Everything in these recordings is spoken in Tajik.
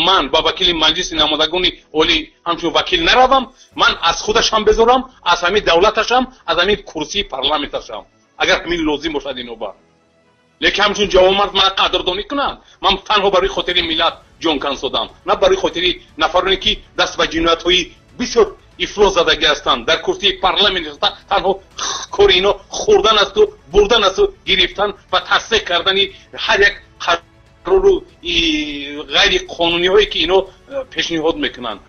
Ман ба вакили Маҷлиси намояндагони олӣ ҳамчун вакил наравам, ман аз худашам безорам, аз ҳамин давлаташам, аз ҳамин курсии парламенташам, агар ҳамин лозим бошад иноба. Лекин ҳамчун ҷавонмард мана қадрдонӣ кунанд. Ман танҳо барои хотири миллат ҷон кансодам, на барои хотири нафароне ки даст ба ҷиноятҳои бисёр ифлос задагӣ ҳастанд. Дар курсии парламент нишаста танҳо кори ино хӯрдан асту бурдан асту гирифтан ва тасдиқ кардани ҳар як қарору ғайриқонуниҳое ки ино пешниҳод мекунанд.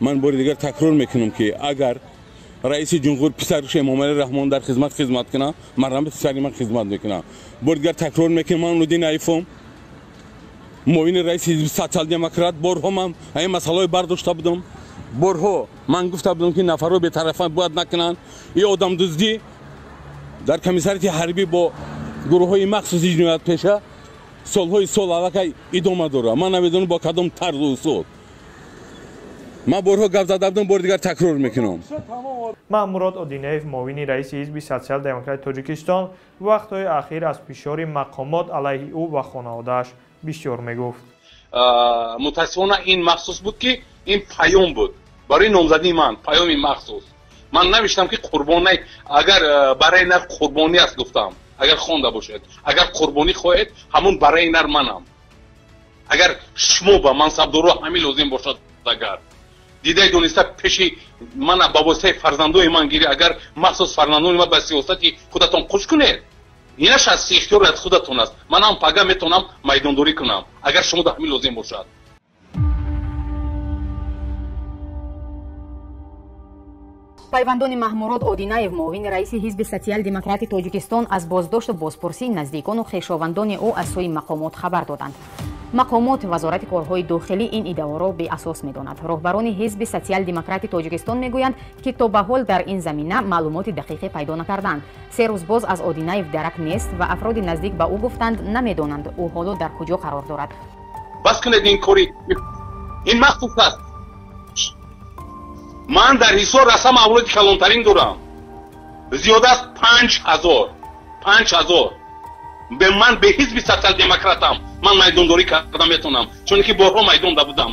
Ман бори дигар такрор мекунам, ки агар раиси ҷумҳур писараш Эмомалӣ Раҳмон дар хизмат кунад, ман писари ман хизмат мекунам. Бори дигар такрор мекунам, ман Одинаевам, муовини раиси ҳизби социал-демократ. Борҳо ман ҳамин масъалаҳои бардошта будам, борҳо ман гуфта будам, ки нафарҳо бетарафа бояд накунанд. Ин одамдуздӣ дар комиссариати ҳарбӣ бо гурӯҳҳои махсуси ҷиноятпеша солҳои сол аллакай идома дорад. Ман намедонам бо кадом тарзу усул. Ман борҳо гап зада будам, бори дигар такрор мекунам. Маҳмурод Одинаев, муовини раиси ҳизби социал-демократи Тоҷикистон, вақтҳои ахир аз фишори мақомот алайҳи ӯ ва хонаводааш бисёр мегуфт. Мутаассифона ин махсус буд, ки ин паём буд барои номзадии ман, паёми махсус. Ман навиштам, ки қурбонай, агар барои нар қурбонӣ аст, гуфтам, агар хонда бошед, агар қурбонӣ хоҳед, ҳамун барои нар манам. Агар шумо ба мансабдоро ҳамин лозим бошад, агар дидаи дониста пеши мана ба воситаи фарзандои ман гирӣ, агар махсус фарзандони ман ба сиёсати худатон қуш кунед, инаш аз ихтиёри аз худатон аст. Ман ҳам пага метавонам майдондорӣ кунам, агар шумо да ҳамин лозим бошад. Пайвандони Маҳмурод Одинаев, муовини раиси ҳизби социал-демократи Тоҷикистон, аз боздошту бозпурсии наздикону хешовандони ӯ аз сӯи мақомот хабар доданд. Мақомот Вазорати корҳои дохилӣ ин иддаоро беасос медонад. Роҳбарони ҳизби социал-демократи Тоҷикистон мегӯянд, ки то ба ҳол дар ин замина маълумоти дақиқе пайдо накарданд. 3 рӯз боз аз Одинаев дарак нест ва афроди наздик ба ӯ гуфтанд, намедонанд ӯ ҳоло дар куҷо қарор дорад. Бас кунед ин кори, ин махсус аст. Ман дар Ҳисор расам авлоди калонтарин дорам, зиёда аз 5000, 5000. Ман бе ҳизби социал-демократам, ман майдондорӣ карда метавонам, чунки борҳо майдонда будам.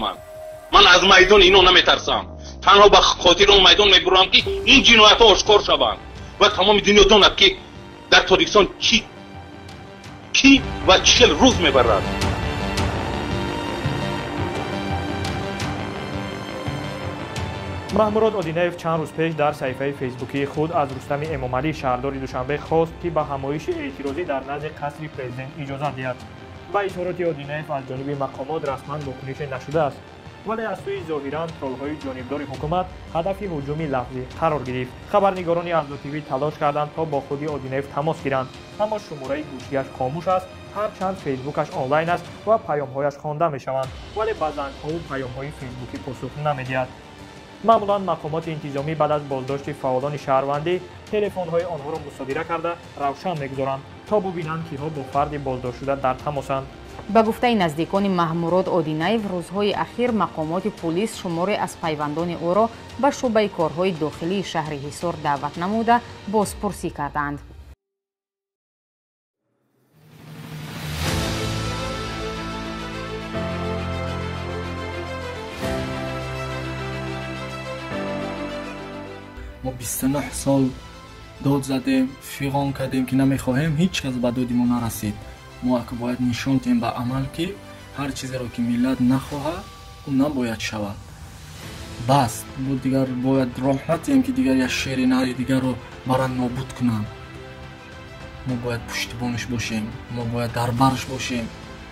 Ман аз майдони ино наметарсам, танҳо ба хотири он майдон мебурам, ки ин ҷиноятҳо ошкор шаванд ва тамоми дунё донад, ки дар Тоҷикистон кӣ ва чӣ хел рӯз мебарад. Маҳмурод Одинаев чанд рӯз пеш дар саҳифаи фейсбукии худ аз Рустами Эмомалӣ, шаҳрдори Душанбе, хост, ки ба ҳамоиши эътирозӣ дар назди қасри президент иҷозат диҳад. Ба ишороти Одинаев аз ҷониби мақомот расман вокунише нашудааст, вале аз сӯи зоҳиран троллҳои ҷонибдори ҳукумат ҳадафи ҳуҷуми лафзӣ қарор гирифт. Хабарнигорони Авзо ТВ талош карданд, то бо худи Одинаев тамос гиранд, аммо шумораи гӯшиаш хомӯш аст, ҳарчанд фейсбукаш онлайн аст ва паёмҳояш хонда мешаванд, вале ба зангҳову паёмҳои фейсбукӣ посух намедиҳад. Маъмулан мақомоти интизомӣ баъд аз боздошти фаъолони шаҳрвандӣ телефонҳои онҳоро мусодира карда равшан мегузоранд, то бубинанд, киҳо бо фарди боздоштшуда дар тамосанд. Ба гуфтаи наздикони Маҳмурод Одинаев, рӯзҳои ахир мақомоти пулис шуморе аз пайвандони ӯро ба шӯъбаи корҳои дохилии шаҳри Ҳисор даъват намуда бозпурсӣ карданд. Мо 29 сол дод задем, фиғон кардем, ки намехоҳем, ҳеҷ кас ба доди мо нарасид. Мо ака бояд нишон диҳем ба амал, ки ҳар чизеро ки миллат нахоҳад, ӯ набояд шавад. Бас, мо дигар бояд роҳ надиҳем, ки дигар як шери нари дигарро баран нобуд кунанд. Мо бояд пуштибонаш бошем, мо бояд дар барш бошем.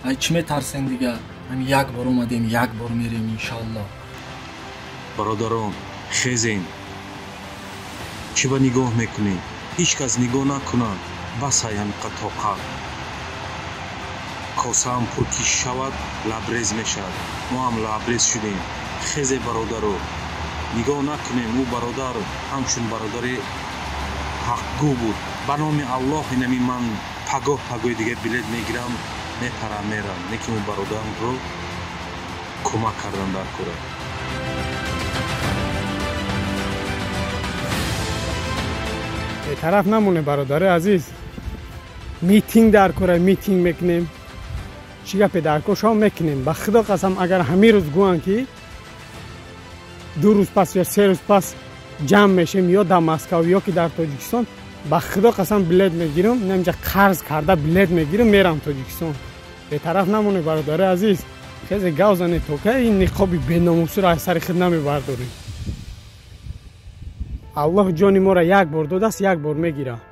Ай чӣ метарсем дигар? Ҳами як бор омадем, як бор мерем, иншоаллоҳ. Бародарон, хезем. Чӣ ба нигоҳ мекунӣ? Ҳеҷ кас нигоҳ накунад. Бас ай ҳамиқа тоқат. Косаам пур ки шавад, лабрез мешавад. Мо ҳам лабрез шудем. Хезе бародаро, нигоҳ накунем. Ӯ бародар ҳамчун бародари ҳақгӯ буд. Ба номи Аллоҳ инами ман пагоҳ пагоҳи дигар билет мегирам, мепарам, мерам. Лекин ӯ бародарамро кӯмак кардан дар кора. Бетараф намонем, бародари азиз. Митинг дар кора, митинг мекунем. Чӣ гапе дар кор шава мекунем. Ба худо қасам, агар ҳамин рӯз гӯянд, ки 2 рӯз пас ё 3 рӯз пас ҷамъ мешем ё дар Москав, ё ки дар Тоҷикистон, ба худо қасам, билет мегирам, инҷа қарз карда билет мегирам, мерам Тоҷикистон. Бетараф намонед, бародари азиз. Хезе, гав занед. То кай ин ниқоби беномусиро аз сари худ намебардорем? Аллоҳ ҷони моро як бор додааст, як бор мегирад.